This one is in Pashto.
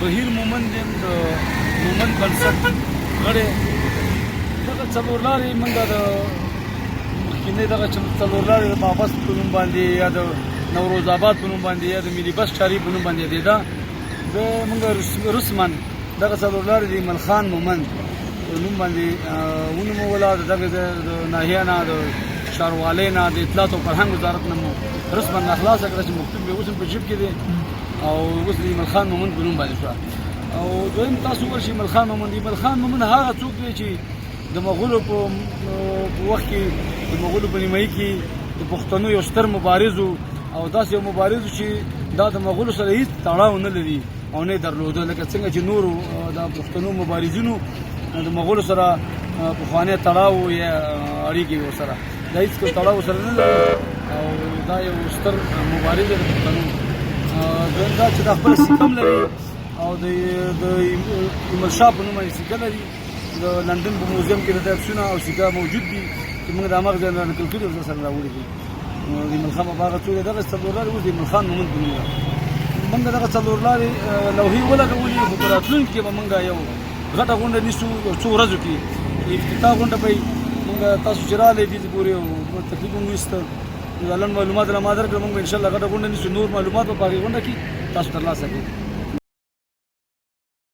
بهیر مومند یم، د مومند بنسټ غړی. دغه څلور لارې موږ د مخکینۍ دغه څلور لارې د بابس په نوم باندې یا د نوروز آباد په نوم باندې یا د ملي بس چاري په نوم باندې یادېده. د موږ رسما دغه څلور لارې د ایمل خان مومند په نوم باندې ونوموله. د دغه د ناحیې نه، د ښاروالۍ نه، د اطلاعات او فرهنګ وزارت نه مو رسما خلاصه کړه چې مکتوب مې اوس هم په جیب کې دی او اوس د ایمل خان مومند په نوم باندې شوه. او دویم تاسو ورشئ، ایمل خان مومند، ایمل خان مومند هغه څوک دی چې د مغولو په وخت کې، د مغولو په نیمایي کې د پښتنو یو ستر مبارز او داسې یو مبارز چې دا د مغولو سره هیڅ تړاو نه لري او نه درلوده، لکه څنګه چې نورو د پښتنو مبارزینو د مغولو سره پخوانی تړاو یا اړیکې ورسره، دا هیڅ کوم تړاو سره نه لري او دا یو ستر مبارز دی د پښتنو. دویم دا چې دا خپله سکه هم لري او د ایمل شاه په نوم باندې سکه لري. د لندن په موزیم کې د ده عکسونه او سکه موجود دي چې موږ د هماغه ځای نه نقل کړي او سره راوړي دي. د ایمل خان بابا هغه څوک دی. دغه څلور لارې اوس د ایمل خان مومند په نوم ده. موږ دغه څلور لارې لوحې ولګولې، خو په راتلونکي کې به موږ یو غټه غونډه نیسو، یو څو ورځو کې افتتاح غونډه به موږ تاسو چې راغلئ دې پورې او تکلیف مو ویسته، نو دا لنډ معلومات له ما درکړه. موږ به انشاءالله غټه غونډه نیسو، نور معلومات به په هغې غونډه کې تاسو ترلاسه کړئ.